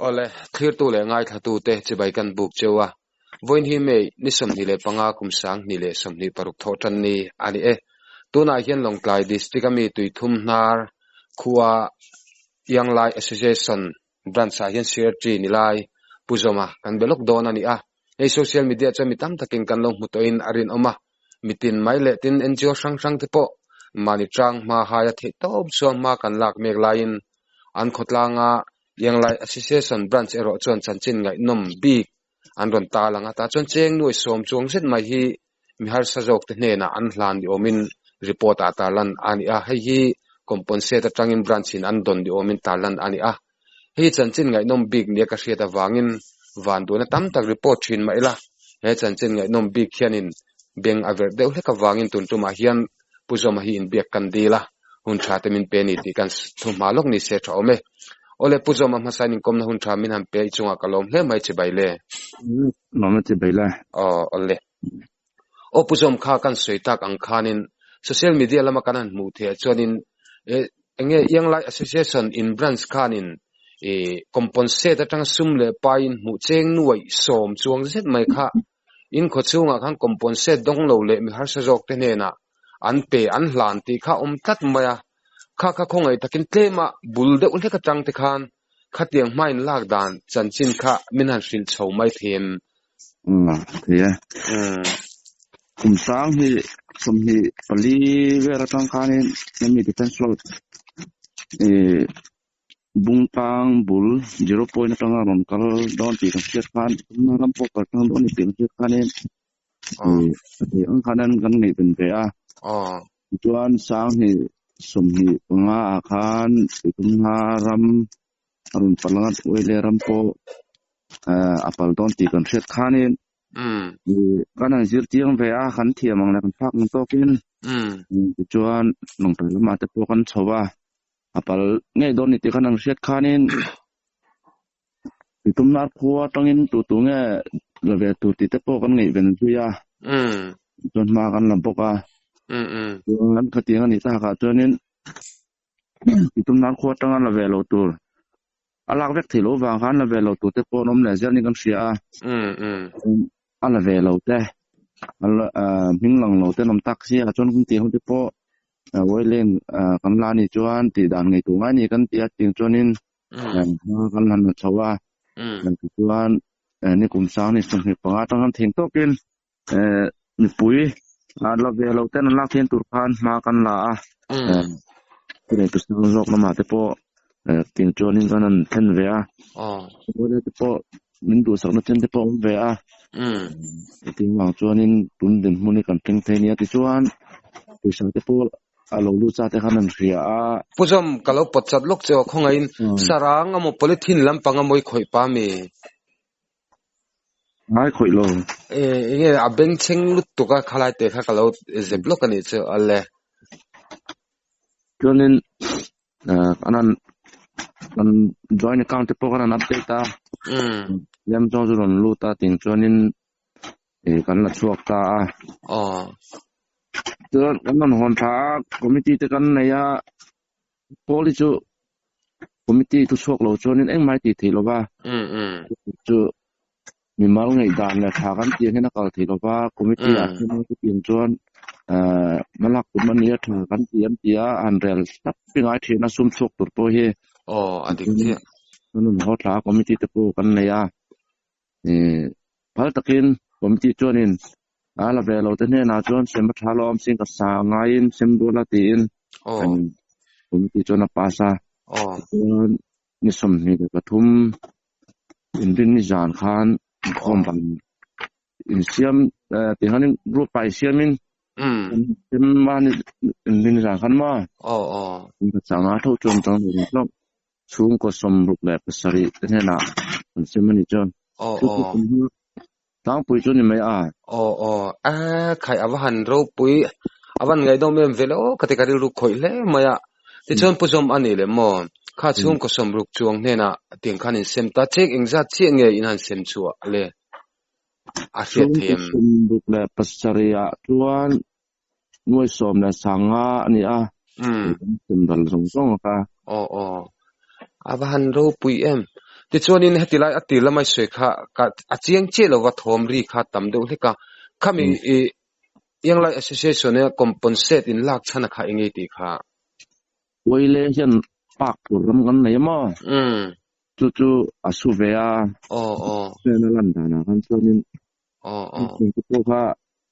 Awle, thlirtu leh ngaithlatute chibai kan buk cheu a, vawiin hi May ni 25 kum 2026 thawh tan ni a ni e. Tunah hian Lawngtlai District a mi Tuithum hnar khua Young Lai Association Branch ah hian Secretary ni lai Pu Zawma kan be lawk dawn a ni a. Hei social media chuan mi tam takin kan lo hmu tawhin a rinawm a, mitin mai leh tin NGO hrang hrang te pawh mahni tang hma haia theih tawp chuan hma kan lak mek laiin an khawtlanga Young Lai Association Branch erawh chuan chanchin ngaihnawm bik an rawn tal ang a, tah chuan cheng nuai sawm chuang zet mai hi mi harsa zawk te hnenah an hlan ni awmin report ah tarlan a ni a, hei hi componsate atangin branch in an dawn ni awmin tarlan a ni a, hei hi chanchin ngaihnawm bik nia ka hriat avangin van duhna tam tak report thin mah ila he chanchin ngaihnawm bik hianin beng a verh deuh hlek avangin tun tumah hian Pu Zawma hi inbiak kan dil a, hun tha te min pe ni tih kan thu hma lawk ni se tha awm e. Awle Pu Zawma hmasain inkawmna hun tha min han pe i chungah ka lawm hle mai che bai le. Lawm e che bai le. Aw awle. Aw Pu Zawm kha kan sawi tak ang khanin social media lama kan han hmuh theih ah chuanin enge Young Lai Association in branch khanin i componsate atanga sum leh paiin hmuh cheng nuaih sawm chuang zet mai kha In khaw chhungah khan componsate dawng lo leh mi harsa zawk te hnenah an pe an hlan tih kha a awm tlat mai a, kha kha khawngaih takin tlema bul deuh hlek atang te khan khatiang hmain lak dan chanchin kha min han hrilh chho mai thei em? Umm thei e. Kum sang hi 24 vel atang khanin hemi defence road ih Bungtlang bul zero point atanga rawn kal dawn tih kan hriat khan tunna ram pawh kal tlang dawn a ni tih kan hriat khanin ih a theih ang khan kan ngaihven ve a. Tichuan 2025 ah khan tunna ram a rawn pal anga Oile ram pawh a pal dawn tih kan hriat khanin kan han zir chiang ve a, kan thiam ang leh kan phak ang tawkin tichuan Lawngtlai lamah te pawh kan chho a. A pal ngei dawn ni tih khan an hriat khanin Tuitumnar khua atangin tu tu nge la ve tur tih te pawh kan ngaihven zui a. Chuan hma kan la bawk a. Chuan khatiang a nih takah chuanin Tuitumnar khua atanga la ve lo tur a lak vek theih loh vang khan la ve lo tur te pawh an awm leh zel niin kan hria a. A la ve lo te hming lang lo te an awm tak sia chuan kan tih ho te pawh Waileng kan la ni chuan tih dan ngei tur ngai ni kan ti a tiang chuanin hma kan han la chho a tichuan ni kum 2025 atang khan thing tawkin mipui la ve lo ten an lak thian tur khan hma kan la a tunei tu sang zawk lamah te pawh tiang chuanin kan han thlen ve a te pawh min duhsakna chen te pawh awm ve a tin vang chuanin tun dinhmun hi kan thleng thei nia tichuan pawisa te pawh a lo lut sa te khan an hria a. Pu Zawm, ka lo pawt chat lawk che aw, khawngaihin sarang emaw polythene lampang emaw i khawih pa mi? Ngai khawih lo. E, enge a bengchheng lutuk a khalai te kha ka lo zep lawk a nih chu ale. Chuanin an han an joint account te pawh khan an update a. Lem zawng chu rawn lut a ting chuanin e kan la chhuak ta a. Aw. Chuan kan rawn hawn tha a committee te kan nei a pawl hi chu committee thu chhuak lo chuanin engmah hi tih theih lo va. Chu mimal ngaihdan leh tha kan tih ang hian a kal theih lo va committee ah hian chutiang chuan hmalak tum a nia tha kan ti an ti a han rel thlap pi ngai thin a sum chhuak tur pawh hi. Aw a dik chiah. Kan rawn haw thla a committee te pawh kan nei a. Phal takin committee chuanin a la ve lo te hnenah chuan sem a tha lo awm sin ka sa ngaiin sem rual a tiin committee chuan a pass a. Tichuan ni 23 inrin ni zan khan inkhawm ban insiam tihianin group ah insiamin sem a ni inrin ni zan khan maw ka changa tho chuan chang Chhungkaw 67 te hnenah an sem a ni chuan. Aw Chu aw. chu kum hi tlangpui chu ni mai a. Aw aw. A khai a va han ropui a van ngaihdawm em ve le aw ka ti ka rilru khawih hle mai a. Tichuan Pu Zawm a ni le maw? Kha chhungkaw 60 chuang hnenah tiang khan in sem ta chek engzat chiah nge in han sem chhuah le? A hriat thei Chhungkaw em? 67 ah chuan Nuai sawm leh sanga a ni a, kan sem dal zawng zawng a ka. Aw aw, a va han ropui em. Tichuanin heti lai a tir lamai sawi kha ka a chiang chiah lova thawm ri kha tam deuh hlek a. Khami i Young Lai Association a compensate in lak chhan a kha eng nge tih kha? Uaile hian park tur ram kan nei a maw? Chu chu a su ve a. Aw aw. Chen a lan danah khan chuanin Aw aw. Chu pawh kha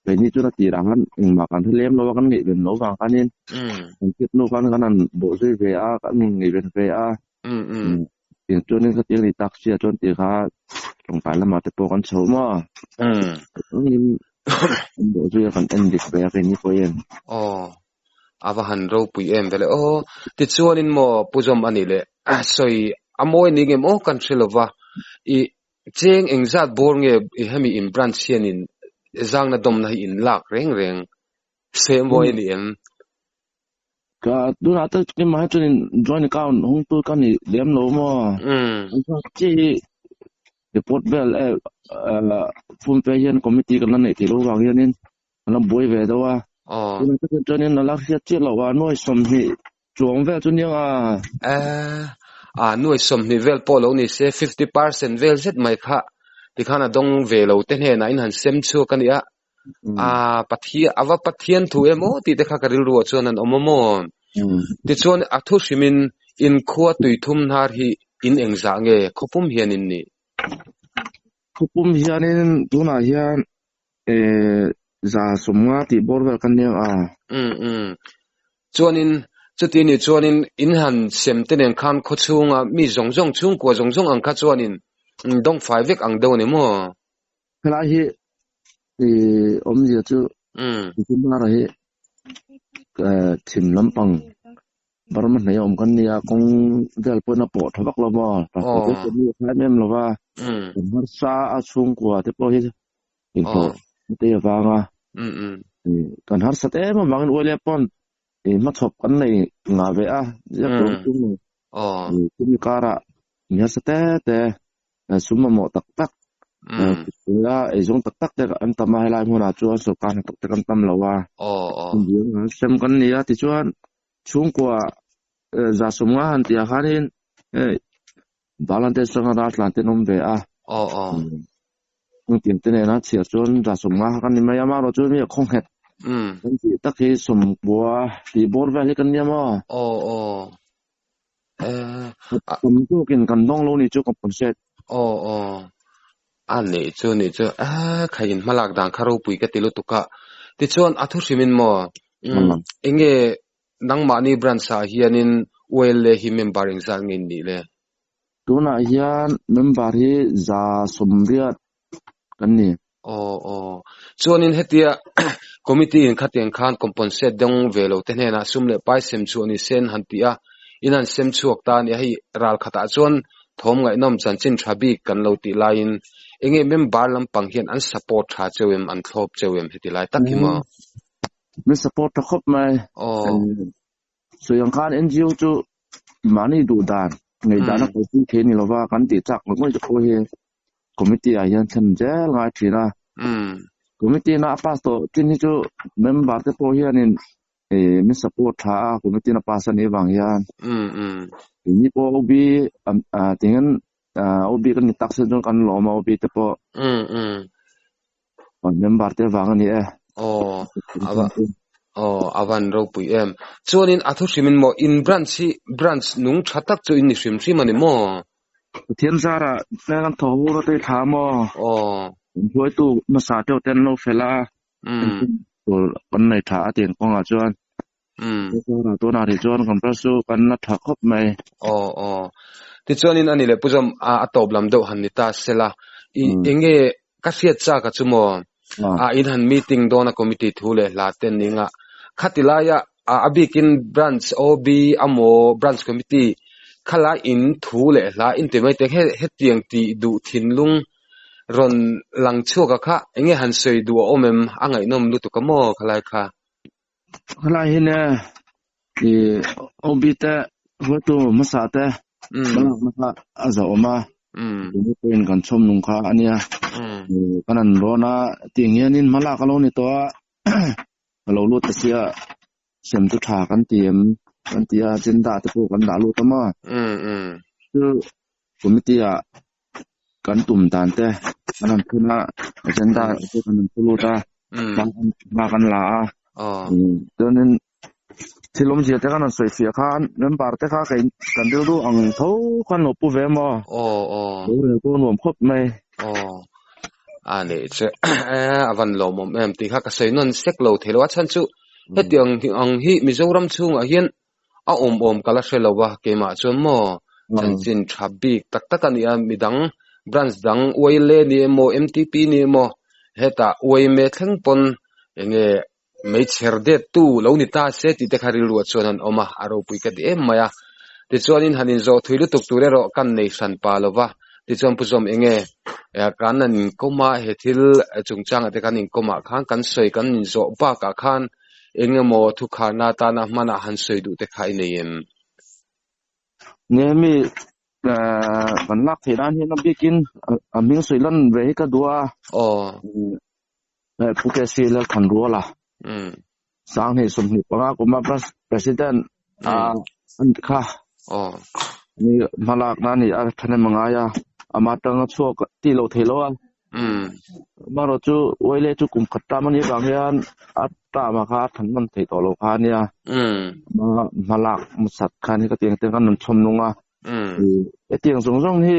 keini chuan a tirah khan engmah kan hre lem lo a, kan ngaihven lo vang khanin kan hriat hnu khan kan han bawh zui ve a, kan ngaihven ve a. Tiang chuanin khatiang ni tak sia chuan tih kha tawngtai lamah te pawh kan chho maw? Engin kan bawh zui a, kan en dik ve a keini pawhin. Aw. A va han ropui em vele aw. Tichuanin maw Pu Zawm a nih leh sawi a mawi ni ngem aw kan hre lova i cheng engzat bawr nge i hemi in branch hianin zangna dawmna hi in lak reng reng se mawi a ni em? Ka tunah te keimah hi chuanin joint account hung tur ka ni lem lo maw? Chi hi report vel eh phone pay hian committee kan la neih theih loh vang hianin An la buai ve deuh a. Aw. Tunah tak chuanin a la hriat chiah loh a, nuai sawmhnih chuang vel chu nia a. Eh, a nuai sawmhnih vel pawh lo ni se, 50% vel zet mai kha tikhan a dawng ve lo te hnenah in han sem chhuak a nia. A Pathian, a va Pathian thu em aw tih te kha ka rilru ah chuan an awm a maw. Tichuan a thu hrimin in khua tui thum hnar hi in engzah nge khawpum hian in nih? Khawpum hianin tunah hian Eh, za sawmnga tih bawr vel kan nia a. Umm umm. Chuanin chuti ni chuanin in han sem te nen khan khaw chhunga mi zawng zawng chhungkua zawng zawng ang kha chuanin dawng fai vek ang deuh a ni maw? Helai hi ih awmzia chu Kumara hi chhim lampang Burma hnaih a awm kan nia, kawng vel pawhin a pawh tha vak lo maw? Pastor te pawh mi a thlai em em lo va, kan harsa a chhungkua te pawh hi inhlawh te avang a, kan harsat em avangin uaile pawn hmachhawp kan nei ngah ve a, ziak tur awm tum lo. Chumi karah mi harsa te te sum mamawh tak tak a eizawng tak tak te an tam a helai hmunah chuan sorkar hnathawk te kan tam lo a sem kan ni a tichuan chhungkua za sawmnga han tih ah khanin hei Bangladesh atanga raltlan te an awm ve a engtin te nena chhiar chuan za sawmnga kha kan ni mai a amaherawh chu mi a khawnghet kan tih tak hi sawmkua tih bawr vel hi kan nia maw Tam zawkin kan dawng lo ni chu ka pawn hriat. Aw aw. A nih chu nih chu eh khai in hmalak dan kha ropui ka ti lutuk a. Tichuan a thu hrimin maw umm enge nangmahni branch ah hianin ULA hi member engzat nge in nih le? Tunah hian member hi za sawmriat kan ni. Aw aw. Chuanin hetia committee in khatiang khan compensate dawng ve lo te hnenah sum leh pai sem chhuah ni sen han ti a, in han sem chhuak ta a nia hei ral khatah chuan thawm ngaihnawm chanchin tha bik kan lo tih laiin enge member lampang hian an support tha cheu em an thlawp cheu em heti lai tak hi maw? Min support tha khawp mai. Aw. Sawi ang khan NGO chu mahni duh dan, ngaihdan a kalpui thei a ni lova, kan tih chak ngawih ngawih te pawh hi committee ah hian thlen zel ngai thin a. Committee na a pass tawh chin hi chu member te pawh hianin ih min support tha a, committee na pass a nih avang hian. Keini pawh OB tingin OB kan ni tak se chuan kan lawm a OB te pawh. Member te vang a ni e. Aw, ava aw avan ropui em. Chuanin a thu hrimin maw in branch hi branch nung tha tak chu in ni hrim hrim a ni maw? Pathian zara tleng an thaw hur a tei thla maw? Aw. In hruaitu hmasa deuh te an lo fel a. Tur kan nei tha a tiang kawngah chuan. Zara tunah rih chuan kan branch chu kan la tha khawp mai. Aw aw. Tichuanin ani leh Pu Zawm a tawp lam deuh han ni ta sela. I enge ka hriat chak a chu maw? A in han meeting dawn a committee thu leh hla te an ning a. Khati laia a bikin branch OB amaw branch committee khalai in thu leh hla in ti mai teh hetiang tih duh thinlung rawn lang chhuak a kha enge han sawi duh a awm em? A ngaihnawm lutuk a maw khalai kha? Helai hi ne i OB te hruaitu hmasa te hmalakna kha a zauh awm a, tuni pawhin kan chhawm nung kha a nia. Kan han rawn a, tiang hianin hmalak a lo ni tawh a, ka lo lut ta sia, sem chu tha kan ti em kan ti a, agenda te pawh kan dah lut a maw. Chu. Committee ah kan tum dan te kan han phun a, agenda te kan han pu lut a, hma kan la a. Chuanin thil awmzia te kan han sawi fiah khan member te kha kei kan rilru ang tho khan lo pu ve maw? Lo rel pawh nuam khawp mai. A nih chu a van lawmawm em tih kha ka sawi nawn sek lo thei lo a chhan chu hetiang ang hi Mizoram chhungah hian a awm awm ka la hre lo a keimah chuan maw chanchin tha bik tak tak a ni a midang branch dang YLA ni emaw MTP ni emaw hetah YMA thleng pawn enge meichher det tu lo ni ta se tih te kha rilruah chuan an awm a a ropui ka ti em mai a tichuanin han inzawh thui lutuk tur erawh kan nei hran pa lo va tichuan Pu Zawm enge kan an inkawm a he thil chungchangah te kan inkawm ah khan kan sawi kan inzawh bakah khan Eng emaw thukharna atana hmanah han sawi duh te kha i nei em? Nge mi kan lak theih nan hian a bikin a hming sawi lan ve hi ka duh a. Aw. Pu KC Lalthanruala. 2025 kuma President a an kha. Aw. Ni hmalak na ni a thahnem a ngai a. Ama tanga chhuak tih loh theih loh a. Amaherawh chu Uaile chu kum khat tam anih avang hian a tama kha a than man theih tawh lo kha ania. Hma lak hmasat khan hi ka tiang te kan rawn chhawm nung a. Hetiang zawng zawng hi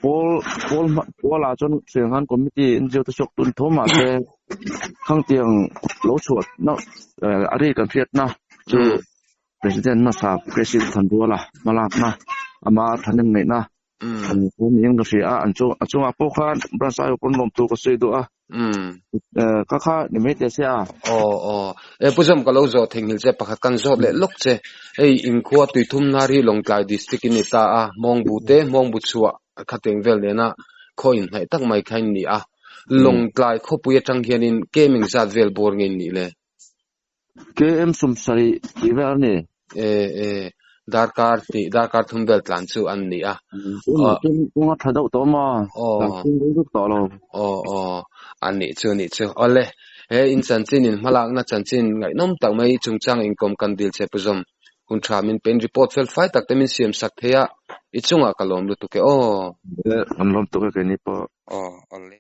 pawl pawl pawlah chuan hriang khan committee NGO te chhuak tun tho mahse khangtiang lo chhuah na a ri kan hriatna chu President hmasa President Thanruala hma lakna ama thahnem ngaihna Niin ka hria a, an chung a chungah pawh khan branch aia pawn lawm tur ka sawi duh a. Ka kha ni mai teh se a. Aw aw. E Pu Zawm ka lo zawh theihnghilh che pakhat kan zawt leh lawk che. Hei inkhua Tuithum hnar hi Lawngtlai district in ni ta a, Hmawngbu te Hmawngbu chhuah khateng vel nena khaw inhnaih tak mai kha in ni a. Lawngtlai khawpui atang hianin kem engzat vel bawr nge in nih le? KM 70 tih vel a ni. E e, darkar hnih, darkar thum vel tlan chu an ni a. Tunah chuan kawng a tha deuh tawh maw? Tlan chhung deuh vek tawh lo. Aw aw, a nih chu nih chu. Awle, he in chanchin in hmalakna chanchin ngaihnawm tak mai chungchang inkawm kan dil che Pu Zawm. Hun tha min pe in report fel fai tak te min siam sak thei a, i chungah ka lawm lutuk e aw. Kan lawm tuk e keini pawh. Aw, awle.